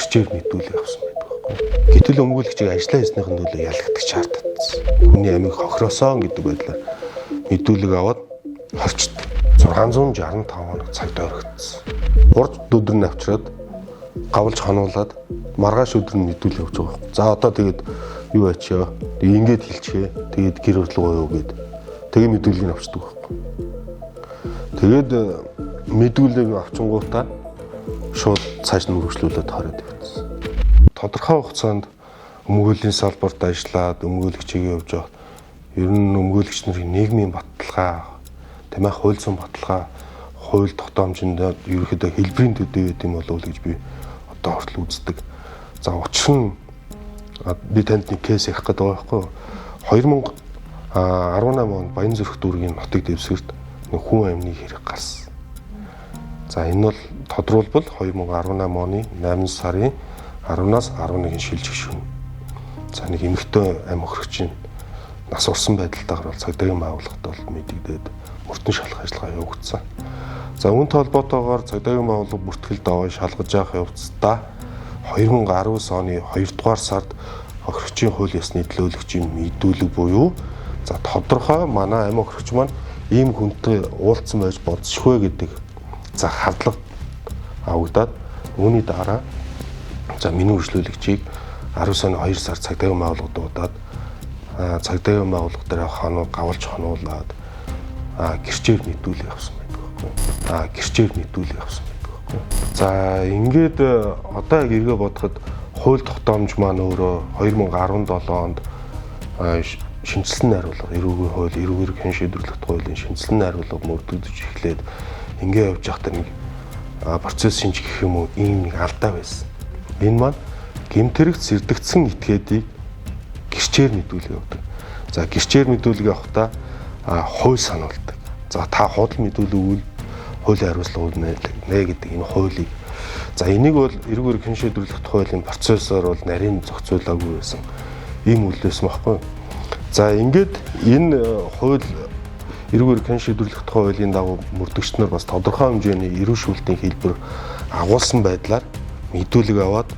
Гэрчээр мэдүүлэг авсан байдаг байхгүй. Гэтэл өмгөөлөгчийг ажиллаа хийснийхэн төлөө ялагдах шаардлагатай. Хүний амийг хохироосон гэдэг байдлаар мэдүүлэг аваад хорчд 665 хоног цагт орхигдсон. Урд өдөр нь авчираад гавлж хонуулаад маргааш өдөр нь мэдүүлэг авч байгаа. За одоо тэгээд юу ачаа. Ингээд хэлчихээ. Тэгээд гэр орлого юу гээд. Тэгээ мэдүүлгийг авчдаг байхгүй. Тэгээд мэдүүлэг авчингуудаа шууд цааш нь үргэлжлүүлээд хориод явчихсан. Тодорхой хугацаанд өмгөөлийн салбарт ажиллаад өмгөөлөгчийг явж байгаа. Ер нь өмгөөлөгч нарын нийгмийн баталгаа, тийм ээ, хууль зүйн баталгаа, хууль тогтоомжинд ерөнхийдөө хэлбэрийн төдий байд юм болов уу гэж би одоо хүртэл үздэг. За учир нь би танд нэг кейс ярих гэдэг байгаа байхгүй юу? 2018 онд Баянзүрх дүүргийн нотыг дэвсгэрт нэг хүн амны хэрэг гарсан. За энэ бол тодруулбал 2018 оны 8 сарын 10-наас 11-ийн шилжих шөнө. За нэг эмэгтэй ам хөрөгчийн нас урсан байдалтайгаар бол цагдаагийн байгууллагад бол мэдэгдээд мөртөн шалах ажиллагаа явагдсан. За үүнтэй холбоотойгоор цагдаагийн байгууллага бүртгэл даваа шалгаж явах явцдаа 2019 оны 2 дугаар сард хохирогчийн хууль ёсны төлөөлөгчийн мэдүүлэг буюу за тодорхой манай амь хохирогч маань ийм хүнтэй уулзсан байж болзошгүй гэдэг за хардлага авагдаад үүний дараа за миний үргэлжлүүлэгчийг 19 оны 2 сар цагдаагийн байгууллага дуудаад цагдаагийн байгууллага дээр хоноо гавлж хонуулаад гэрчээр мэдүүлэг авсан байдаг байхгүй. Гэрчээр мэдүүлэг авсан байдаг байхгүй. За ингээд одоо яг эргээ бодоход хууль тогтоомж маань өөрөө 2017 онд шинжилсэн найруулга, эрүүгийн хууль, эрүүгээр хэн шийдвэрлэх хуулийн шинжилсэн найруулга мөрдөгдөж эхлээд ингээ явж байхдаа нэг процесс шинж гэх юм уу ийм нэг алдаа байсан. Энэ маань гэмт хэрэг сэрдэгдсэн этгээдийг гэрчээр мэдүүлэг явдаг. За гэрчээр мэдүүлэг явахдаа хууль сануулдаг. За та худал мэдүүлэг үйл хуулийн хариуцлага нэ гэдэг энэ хуулийг. За энийг бол эрүүгээр хэн шийдвэрлэх хуулийн процессор бол нарийн зохицуулаагүй байсан. Ийм үйл байсан байхгүй. За ингээд энэ хууль эрүүгээр хэн шийдвэрлэх хуулийн дагуу мөрдөгч нар бас тодорхой хэмжээний эрүү шүүлтийн хэлбэр агуулсан байдлаар мэдүүлэг аваад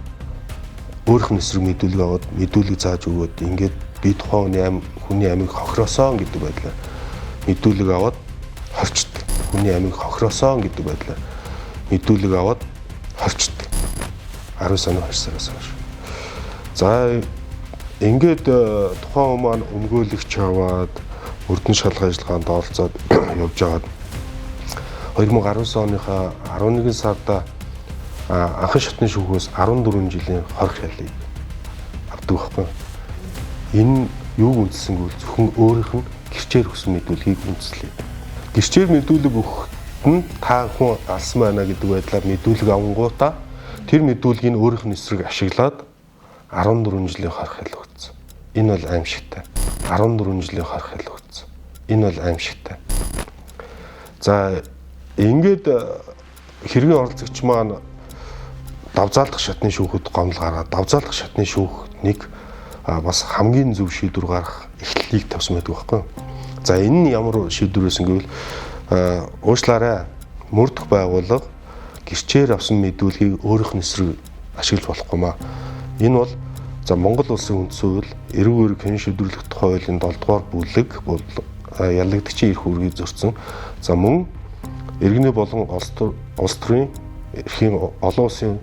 өөрөх нь эсрэг мэдүүлэг аваад мэдүүлэг зааж өгөөд ингээд би тухайн хүний амийг хохироосон гэдэг байдлаар мэдүүлэг аваад хорчдөг. Хүний амийг хохироосон гэдэг байдлаар мэдүүлэг аваад хорчдөг. 19 оны 2 сараас хойш. За ингээд тухайн хүн маань өмгөөлөгч аваад өрдөн шалгах ажиллагаанд оролцоод явж байгаад 2019 оныхаа 11 сарда анхан шатны шүүхээс 14 жилийн хорих ялыг авдаг байхгүй. Энэ юуг үндэслэн гэвэл зөвхөн өөрийнх нь гэрчээр өгсөн мэдүүлгийг үндэслэе. Гэрчээр мэдүүлэг өгөхөд нь та хүн алсан байна гэдэг байдлаар мэдүүлэг авангуудаа тэр мэдүүлгийг өөрийнх нь эсрэг ашиглаад 14 жилийн хорих ял өгсөн. Энэ бол аимшигтай. 14 жилийн хорих ял өгсөн. Энэ бол аимшигтай. За ингээд хэргийн оролцогч маань давзаалдах шатны шүүхэд гомдол гаргаад давзаалдах шатны шүүх нэг бас хамгийн зөв шийдвэр гаргах эхлэлийг тавьсан байдаг байхгүй. За энэ нь ямар шийдвэр байсан гэвэл уушлаарай, мөрдөх байгууллага гэрчээр авсан мэдүүлгийг өөрийнх нь эсрэг ашиглаж болохгүй маа. Энэ бол за Монгол улсын үндсэн хууль, эрүүг эрх хэн шийдвэрлэх тухай хуулийн 7 дугаар бүлэг бол яллагдагчийн эрх үүргийг зөрчсөн. За мөн иргэний болон улс төрийн эрхийн олон улсын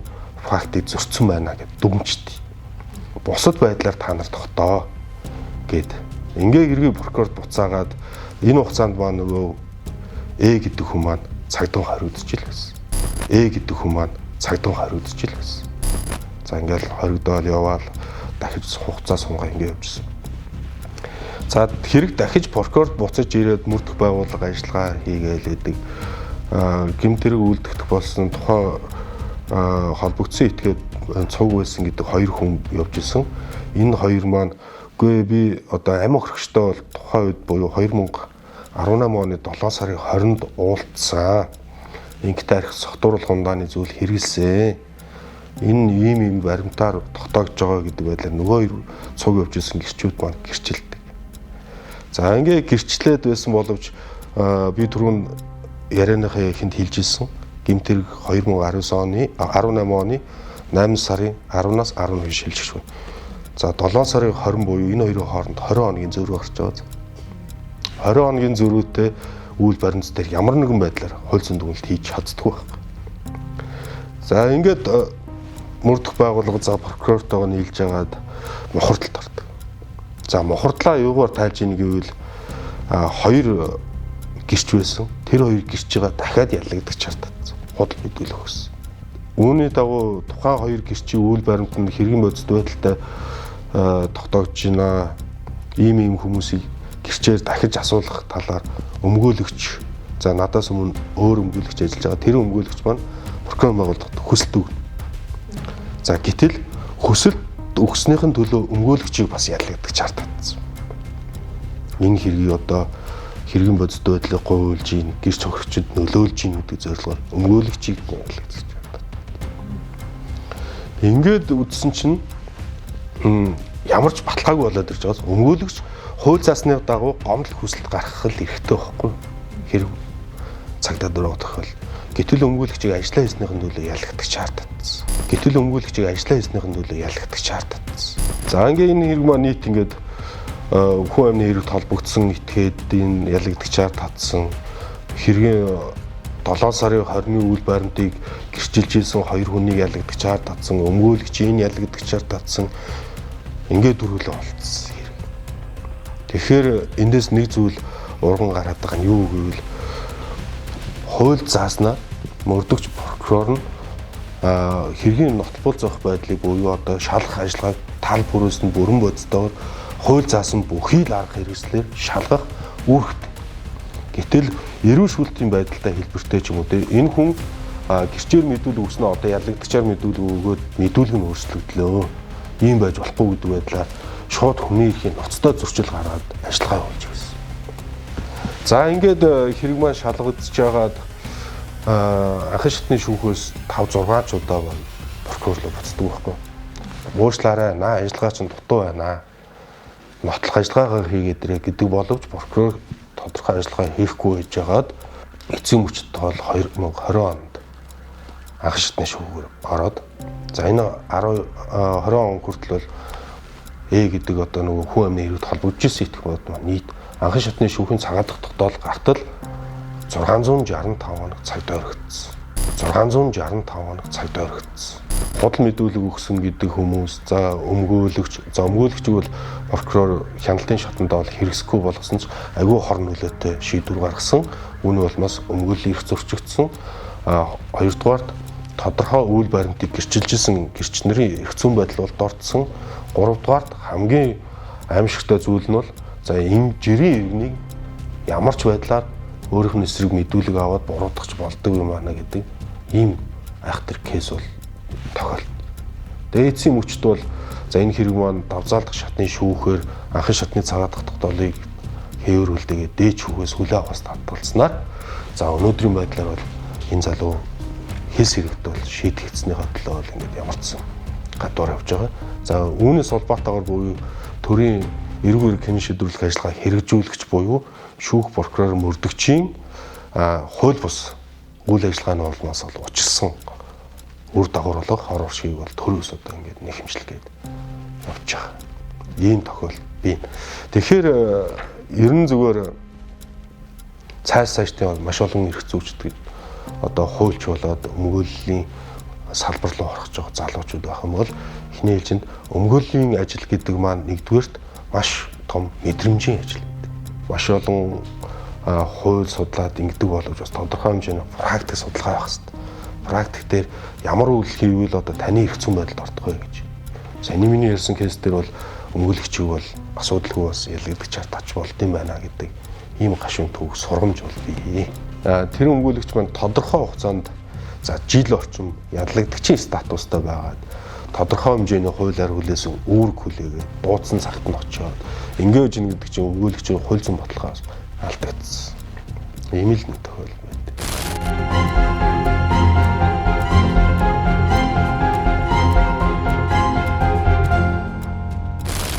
фактыг зөрчсөн байна гэд дүгнждэг. Бусад байдлаар та нар тогтоо гэд. Ингээ эргээ прокурорт буцаагаад энэ хугацаанд маа нөгөө Э гэдэг хүн маань цагдаа хоригдож ил байсан. Э гэдэг хүн маань цагдаа хоригдож ил байсан. За ингээл хоригдоол яваал дахиж хугацаа сунгаа ингээ явжсэн. За хэрэг дахиж прокурорт буцаж ирээд мөрдөх байгууллага ажиллагаа хийгээл гэдэг гэмт хэрэг үлдэгдэх болсон тухайн холбогдсон этгээд цуг байсан гэдэг хоёр хүн явж исэн. Энэ хоёр маань үгүй би одоо амь хөрөгчтэй бол тухайн үед буюу 2018 оны 7 сарын 20-нд уулзсан. Ингээт арх согтууруулах ундааны зүйл хэрэгэлсэн. Энэ ийм ийм баримтаар тогтоогдож байгаа гэдэг байдлаар нөгөө хоёр цуг явж исэн гэрчүүд маань гэрчилдэг. За ингээ гэрчлээд байсан боловч би түрүүн ярианыхаа ихэнд хэлж ирсэн. Гэмт хэрэг 2019 оны 18 оны 8 сарын 10-наас 11 шилжих шөнө. За 7 сарын 20 буюу энэ хоёрын хооронд 20 хоногийн зөрүү гарч байгаа. 20 хоногийн зөрүүтэй үйл баримт дээр ямар нэгэн байдлаар хууль зүйн дүгнэлт хийж чаддаггүй байхгүй. За ингээд мөрдөх байгууллага за прокурортойгоо нийлж агаад мухардалд ордог. За мухардлаа юугаар тайлж ийн гэвэл хоёр гэрч байсан. Тэр хоёр гэрчийг дахиад яллагдах чартаадсан. Худал мэдүүлэх өгсөн. Үүний дагуу тухайн хоёр гэрчийн үйл баримт нь хэргийн бодит байдалтай тогтоогдож байна. Ийм ийм хүмүүсийг гэрчээр дахиж асуулгах талаар өмгөөлөгч, за надаас өмнө өөр өмгөөлөгч ажиллаж байгаа. Тэр өмгөөлөгч маань прокурор байгууллагад хүсэлт өгнө. За гэтэл хүсэлт өгснийхэн төлөө өмгөөлөгчийг бас яллагдах чартаадсан. Энэ хэргийг одоо хэргийн бодит байдлыг гуйлж ийн, гэрч хохирчид нөлөөлж ийн гэдэг зорилгоор өмгөөлөгчийг яллагдах чартаад. Ингээд үзсэн чинь ямар ч баталгаагүй болоод ирж байгаас өмгөөлөгч хууль заасны дагуу гомдол хүсэлт гаргах л эрхтэй байхгүй хэрэг цагдаа дөрөв тохиол. Гэтэл өмгөөлөгчийг ажиллаа хийснийхэн төлөө яллагдах чартаадсан. Гэтэл өмгөөлөгчийг ажиллаа хийснийхэн төлөө яллагдах чартаадсан. За ингээ энэ хэрэг маань нийт ингээд хүн амны хэрэгт холбогдсон этгээд энэ яллагдагчаар татсан хэргийн 7 сарын 20-ны үйл баримтыг гэрчилж ийсэн хоёр хүнийг яллагдагчаар татсан, өмгөөлөгч энэ яллагдагчаар татсан, ингээд дөрвөлөө болцсон хэрэг. Тэгэхээр эндээс нэг зүйл урган гараад байгаа нь юу гэвэл хууль зааснаар мөрдөгч прокурор нь хэргийн нотбол зохих байдлыг буюу одоо шалгах ажиллагааг тал бүрээс нь бүрэн бодитоор хууль заасан бүхий л арга хэрэгслээр шалгах үүрэгтэй. Гэтэл эрүүл шүүлтийн байдалтай хэлбэртэй ч юм уу те энэ хүн гэрчээр мэдүүлэг өгснөө одоо яллагдагчаар мэдүүлэг өгөөд мэдүүлэг нь өөрчлөгдлөө. Ийм байж болохгүй гэдэг байдлаар шууд хүний эрхийн ноцтой зөрчил гаргаад ажиллагаа явуулж байсан. За ингээд хэрэг маань шалгагдж байгаад анхан шатны шүүхээс 5 6 ч удаа байна прокурор руу буцдаг байхгүй. Уучлаарай, наа ажиллагаа чинь дутуу байна. Нотлох ажиллагаагаа хийгээд ирээ гэдэг боловч прокурор тодорхой ажиллагаа хийхгүй байж байгаад эцсийн мөчд бол 2020 онд анхан шатны шүүхээр ороод за энэ 10 20 он хүртэл бол Э гэдэг одоо нөгөө хүн амны хэрэгт холбогдож ирсэн итгэх бод маань нийт анхан шатны шүүхийн цагаалах тогтоол гартал 665 хоног цагт орхигдсон. 665 хоног цагт орхигдсон. Худал мэдүүлэг өгсөн гэдэг хүмүүс, за өмгөөлөгч, за өмгөөлөгчийг бол прокурор хяналтын шатанд бол хэрэгсэхгүй болгосон ч агүй хор нөлөөтэй шийдвэр гаргасан. Үүний улмаас өмгөөллийн эрх зөрчигдсөн. Хоёрдугаарт тодорхой үйл баримтыг гэрчилжсэн гэрч нарын эрх зүйн байдал бол дордсон. Гуравдугаарт хамгийн аимшигтай зүйл нь бол за энэ жирийн иргэнийг ямар ч байдлаар өөрийнх нь эсрэг мэдүүлэг аваад буруутгах болдог юм байна гэдэг ийм айхтар кейс бол тохиолдсон. Тэгээ эцсийн мөчд бол за энэ хэрэг маань давзаалдах шатны шүүхээр анхан шатны цагаатах тогтоолыг хээврүүлдэгээ дээд шүүхээс хүлээ авахаас татгалзнаар за өнөөдрийн байдлаар бол энэ залуу хэл сэрэгт бол шийтгэгдснийхээ төлөө бол ингээд ямар ч сан гадуур явж байгаа. За үүнээс улбаатаагаар буюу төрийн эрг үүрэг хянан шийдвэрлэх ажиллагаа хэрэгжүүлэгч буюу шүүх прокурор мөрдөгчийн хууль бус үйл ажиллагааны улмаас бол учирсан үр дагавар болох хор уршгийг бол төрөөс одоо ингээд нэг хэмжил гээд явж байгаа. Ийм тохиолдол бий. Тэгэхээр ер нь зүгээр цааш цаашдын маш олон эрх зүйчдэг одоо хуульч болоод өмгөөллийн салбар руу орох гэж байгаа залуучууд байх юм бол эхний ээлжинд өмгөөллийн ажил гэдэг маань нэгдүгээрт маш том мэдрэмжийн ажил гэдэг. Маш олон хууль судлаад ингэдэг боловч бас тодорхой хэмжээний практик судалгаа байх хэрэгтэй. Практик дээр ямар үйл хийвэл одоо таны эрх зүйн байдалд ордох вэ гэж. Саяны миний ярьсан кейс дээр бол өмгөөлөгчийг бол асуудалгүй бас ялгагдах чартаач болд юм байна гэдэг ийм гашуун түүх сургамж бол бий. Тэр өмгөөлөгч маань тодорхой хугацаанд за жил орчим яллагдагчийн статустай байгаад тодорхой хэмжээний хуулиар хүлээсэн үүрэг хүлээгээд дуудсан цагт нь очиод ингэж ин гэдэг чинь өмгөөлөгчийн хууль зүйн баталгаас алдагдсан. Ийм л нэг тохиолдол байдаг.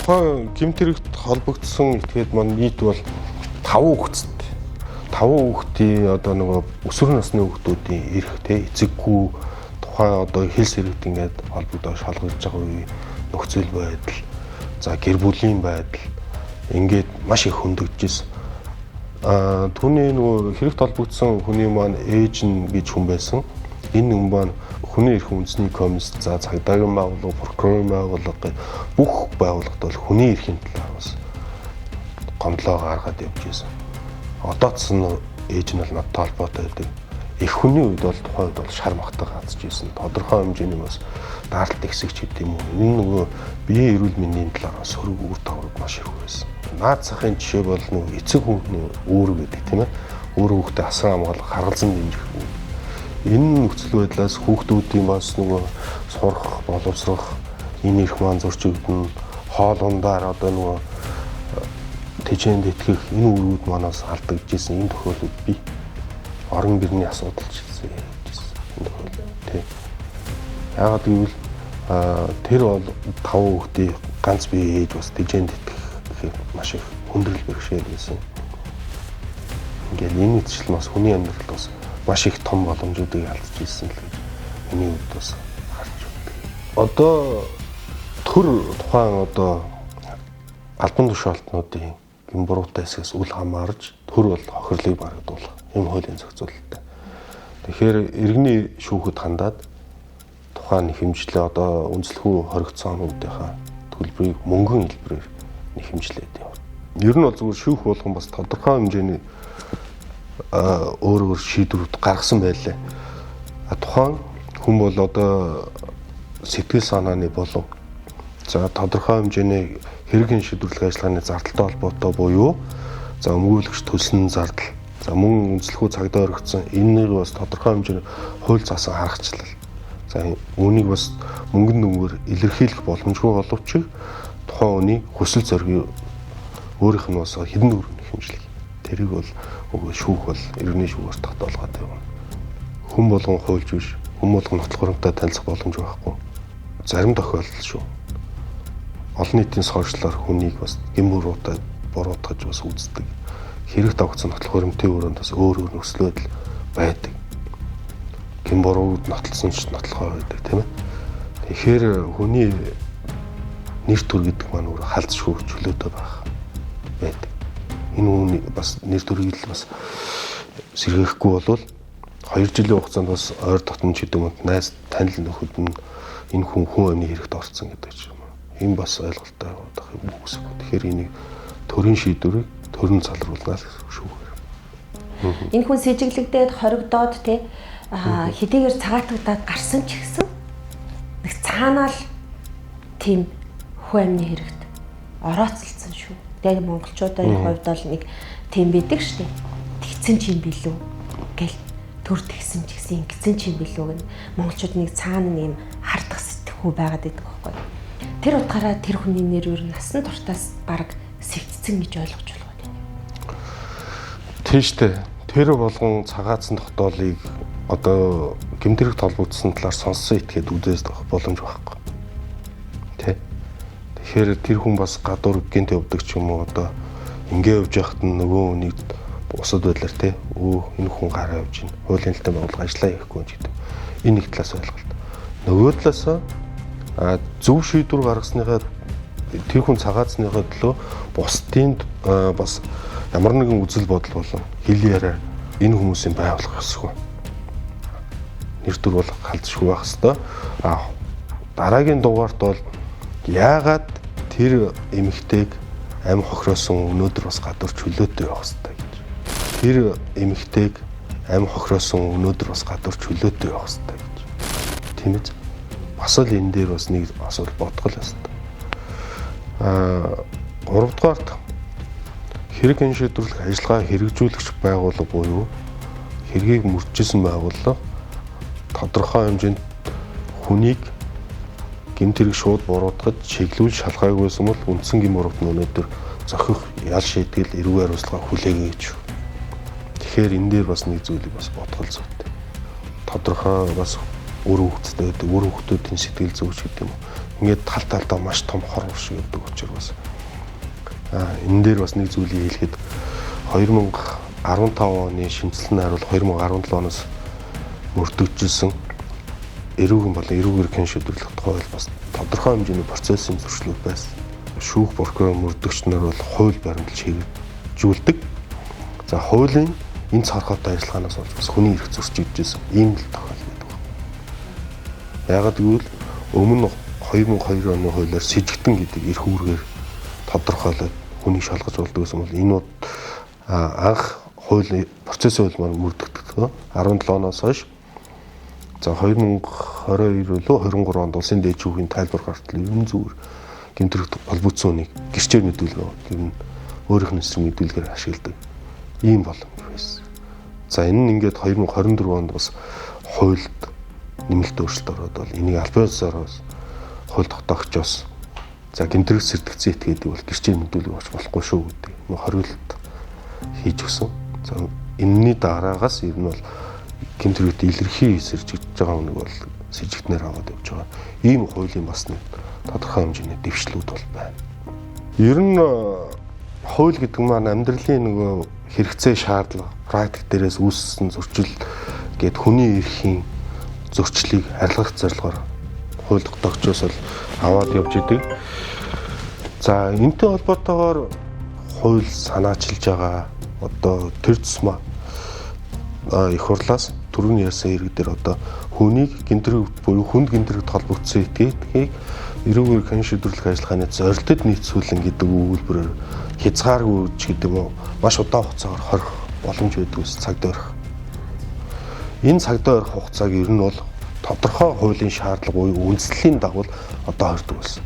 Тухайн гэмт хэрэгт холбогдсон этгээд маань нийт бол 5 хүүхэдтэй. 5 хүүхдийн одоо нөгөө өсвөр насны хүүхдүүдийн эрх те эцэггүй Тухайн одоо хил сэрэгт ингээд холбогдоо шалгаж байгаа үеийн нөхцөл байдал, за гэр бүлийн байдал ингээд маш их хөндөгдөж ирсэн. Түүний нөгөө хэрэгт холбогдсон хүний маань ээж нь гэж хүн байсан. Энэ хүн маань хүний эрхийн үндэсний комисс, за цагдаагийн байгууллага, прокурорын байгууллага гэх бүх байгууллагад бол хүний эрхийн талаар бас гомдлоо гаргаад явж байсан. Одоо ч ээж нь бол надтай холбоотой байдаг. Их хүний үед бол тухайн үед бол шар махтай газж байсан. Тодорхой хэмжээний бас даралт ихсэгч гэдэг юм уу. Энэ нөгөө биеийн эрүүл мэндийн талаар бас сөрөг үр дагаврууд маш их байсан. Наад захын жишээ бол нөгөө эцэг хүүхний үүрэг гэдэг, тийм ээ. Өөрөө хүүхдээ асран хамгаалах, харгалзан дэмжих үү. Энэ нөхцөл байдлаас хүүхдүүдийн бас нөгөө сурах, боловсрох энэ эрх маань зөрчигдөнө, хоол ундаар одоо нөгөө тэжээнд итгэх энэ үүргүүд манаас алдагдж исэн. Энэ тохиолдолд би орон гэрний асуудал ч гэсэн ярьж исэн. Энэ тохиолдолд тий. Яагаад гэвэл тэр бол 5 хүүхдийн ганц бие ээж бас тэжээнд итгэх гэхээр маш их хүндрэл бэрхшээл байсан. Ингээл энэ мэтчил бас хүний амьдралд бас маш их том боломжуудыг алдаж ирсэн л гэж миний хувьд бас харж байна. Одоо төр тухайн одоо албан тушаалтнуудын гэм буруутай хэсгээс үл хамаарж төр бол хохирлыг барагдуулах юм хуулийн зохицуулалттай. Тэгэхээр иргэний шүүхэд хандаад тухайн хэмжлээ одоо үнэлэхүү хоригдсон хүмүүсийнхаа төлбөрийг мөнгөн хэлбэрээр хэмжлээд явна. Ер нь бол зүгээр шүүх болгон бас тодорхой хэмжээний өөр өөр шийдвэрүүд гаргасан байлаа. Тухайн хүн бол одоо сэтгэл санааны болон за тодорхой хэмжээний хэргийн шийдвэрлэх ажиллагааны зардалтай холбоотой буюу за өмгөөлөгч төлсөн зардал, за мөн үнэлэхүү цагдаа өргөцсөн энэнийг бас тодорхой хэмжээний хууль заасан аргачлал. За үүнийг бас мөнгөн дүнгээр илэрхийлэх боломжгүй боловч тухайн хүний хүсэл зоригийг өөрийнх нь бас хэдэн төгрөгийн хэмжлэг. Тэрийг бол үгүй шүүх бол иргэний шүүгээр тогтоолгоод явна. Хүн болгон хуульч биш, хүн болгон нотлох хуримтай танилцах боломж байхгүй. Зарим тохиолдолд шүү. Олон нийтийн сошиалар хүнийг бас гэм буруутай буруутгаж бас үздэг. Хэрэг дагцсан нотлох хуримтын өрөөнд бас өөр өөр нөхцөл байдал байдаг. Гэм бурууг нотлсон ч нотлохоо байдаг, тийм ээ. Тэгэхээр хүний нэр төр гэдэг маань өөр халдшгүй чөлөөтэй байх байдаг. Энэ хүний бас нэр төрийг л бас сэргээхгүй болвол 2 жилийн хугацаанд бас ойр дотн ч гэдэг юм уу найз танил нөхөд нь энэ хүн хүн амны хэрэгт орцсон гэдэг ч юм уу. Энэ бас ойлголттой байх юм гэсэн үг. Тэгэхээр энийг төрийн шийдвэрийг төрөн залруулна л гэсэн шүүхээр. Энэ хүн сэжиглэгдээд хоригдоод те хэдийгээр цагаатагдаад гарсан ч гэсэн нэг цаанаал тийм хүн амны хэрэгт орооцолцсон шүү. Яг монголчуудын хувьд бол нэг тийм байдаг шүү дээ. Тэгсэн ч юм билүү гэл төр тэгсэн ч гэсэн ингэсэн ч юм билүү гэн монголчууд нэг цаана нэг юм хардах сэтгхүү байгаад байдаг байхгүй. Тэр утгаараа тэр хүний нэр ер нь насан туртаас баг сэвтцэн гэж ойлгож болох үү? Тийм шүү дээ. Тэр болгон цагаатсан тогтоолыг одоо гэмт хэрэг холбогдсон талаар сонссон итгээд үдээс боломж байхгүй. Тэ. Тэгэхээр тэр хүн бас гадуур гинт явдаг ч юм уу одоо ингээ явж байхад нь нөгөө хүнийг бусад байдлаар те өө энэ хүн гараа явж байна. Хуулийн хэлтэй байгууллага ажиллаа хийхгүй юм гэдэг. Энэ нэг талаас ойлголт. Нөгөө талаас зөв шийдвэр гаргасныхаа тэр хүн цагаацсныхаа төлөө бусдын бас ямар нэгэн үзэл бодол болон хэл яриа энэ хүмүүсийн байгуулах ёсгүй. Нэр төр бол халдшгүй байх ёстой. А дараагийн дугаарт бол яагаад тэр эмэгтэйг ам хохироосон өнөөдөр бас гадуур чөлөөтэй явах ёстой гэж. Тэр эмэгтэйг ам хохироосон өнөөдөр бас гадуур чөлөөтэй явах ёстой гэж. Тийм ээ. Бас л энэ дээр бас нэг асуудал бодгол ёстой. Гуравдугаарт хэрэг хэн шийдвэрлэх ажиллагаа хэрэгжүүлэгч байгууллага буюу хэргийг мөрдөжсэн байгууллага тодорхой хэмжээнд хүнийг гэмт хэрэг шууд буруутгаж чиглүүл шалгаагүйсэн бол үндсэн гэм буруут нь өнөөдөр зохих ял шийтгэл эрүү хариуцлага хүлээгээ гэж. Тэгэхээр энэ дээр бас нэг зүйлийг бас бодгол зүйтэй. Тодорхой бас үр хөвгттэй байдаг, үр хөвгтүүдийн сэтгэл зүйч гэдэг юм уу. Ингээд тал талдаа маш том хор шиг явдаг учраас бас энэ дээр бас нэг зүйлийг хэлэхэд 2015 оны шинжилсэн найруулга 2017 оноос мөрдөгжүүлсэн Эрүүгэн болон эрүүгээр хэн шийдвэрлэх тухай хууль бас тодорхой хэмжээний процессын зөрчлүүд байсан. Шүүх прокурор мөрдөгч нар бол хууль баримтлж хэрэгжүүлдэг. За хуулийн энэ цорхоотой ажиллагаанаас болж бас хүний эрх зөрчигдөж ийм л тохиолдол байдаг. Яагаад гэвэл өмнө 2002 оны хуулиар сэжигтэн гэдэг эрх үүргээр тодорхойлоод хүнийг шалгаж болдог гэсэн бол энэ анх хууль процессын хууль маань мөрдөгдөх 17 оноос хойш за 2022 лөө 23 онд улсын дээд шүүхийн тайлбар гартал ер нь зүгээр гэмт хэрэг холбогдсон хүнийг гэрчээр мэдүүлгээ ер нь өөрийнх нь эсрэг мэдүүлгээр ашигладаг ийм боломж байсан. За энэ нь ингээд 2024 онд бас хуульд нэмэлт өөрчлөлт ороод бол энийг албан ёсоор бас хууль тогтоогчоос за гэмт хэрэг сэрдэгцэн этгээдэг бол гэрчээр мэдүүлэг болж болохгүй шүү гэдэг нэг хориглолт хийж өгсөн. За энэний дараагаас ер нь бол гэмт хэрэгт илэрхий сэржигдэж байгаа хүнийг бол сэжигтнээр аваад явж байгаа. Ийм хуулийн бас нэг тодорхой хэмжээний дэвшлүүд бол байна. Ер нь хууль гэдэг маань амьдралын нөгөө хэрэгцээ шаардлага, практик дээрээс үүссэн зөрчил гээд хүний эрхийн зөрчлийг арилгах зорилгоор хууль тогтоогчоос бол аваад явж идэг. За энэтэй холбоотойгоор хууль санаачилж байгаа одоо тэр тусмаа их хурлаас түрүүний ярьсан хэрэг дээр одоо хүнийг гэмт хэрэг буюу хүнд гэмт хэрэгт холбогдсон этгээдгийг эрүүгээр хэн шийдвэрлэх ажиллагааны зорилтод нийцүүлэн гэдэг өгүүлбэрээр хязгааргүй ч гэдэг юм уу маш удаан хугацаагаар хорих боломж байдаг ус цаг дойрох. Энэ цаг дойрох хугацааг ер нь бол тодорхой хуулийн шаардлага буюу үндслэлийн дагуу одоо хордог болсон.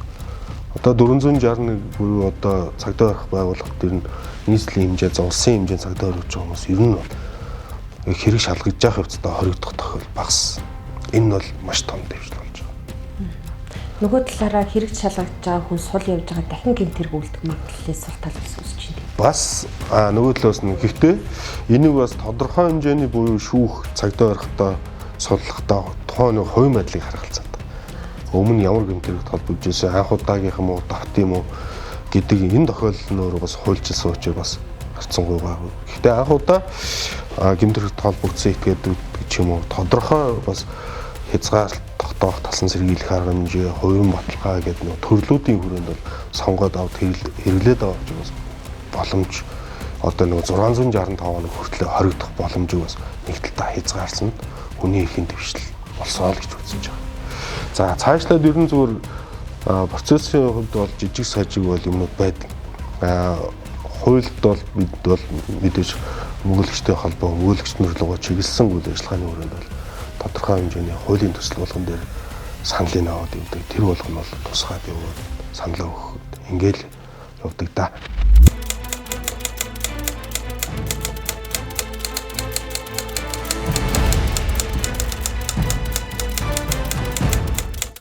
Одоо 461 буюу одоо цаг дойрох байгууллага дээр нь нийслэлийн хэмжээ, улсын хэмжээнд цаг дойрох гэж байгаа хүмүүс ер нь бол хэрэг шалгаж явах явцдаа хоригдох тохиол багас. Энэ нь бол маш том дэвшил болж байгаа. Нөгөө талаараа хэрэг шалгаж байгаа хүн сул явж байгаа дахин гэмт хэрэг үлдэх магадлалыг сул тал бас үүсэж байна. Бас нөгөө талаас нь гэхдээ энийг бас тодорхой хэмжээний буюу шүүх цагдаа барихтаа судлахдаа тухайн нэг хувийн байдлыг харах хэрэгтэй. Өмнө ямар гэмт хэрэгт холбогдож байсан, анх удаагийнх юм уу, давт юм уу гэдэг энэ тохиолдол нь өөрөө бас хуульчилсан учраас бас гарцсангүй гайгүй. Гэхдээ анх удаа гэмт хэрэгт холбогдсон этгээдүүд ч юм уу тодорхой бас хязгаарлалт тогтоох тасан сэргийлэх арга хэмжээ, хувийн баталгаа гэдэг нөө төрлүүдийн хүрээнд бол сонгоод авд хэрэглээд авч бас боломж одоо нөгөө 665 он хүртлээр хоригдох боломжийг бас нэг талдаа хязгаарсан хүний эрхийн дэвшил болсон л гэж үзэж байгаа. За цаашлаад ер нь зүгээр процессын хувьд бол жижиг сажиг бол юмнууд байдаг. Хуульд бол бид бол мэдээж өмгөөлөгчтэй холбоо, өмгөөлөгч нар руу чиглэсэн үйл ажиллагааны хүрээнд бол тодорхой хэмжээний хуулийн төсөл болгон дээр саналыг аваад явдаг. Тэр болгон бол тусгаад яваад саналаа өгөх. Ингээл явдаг да.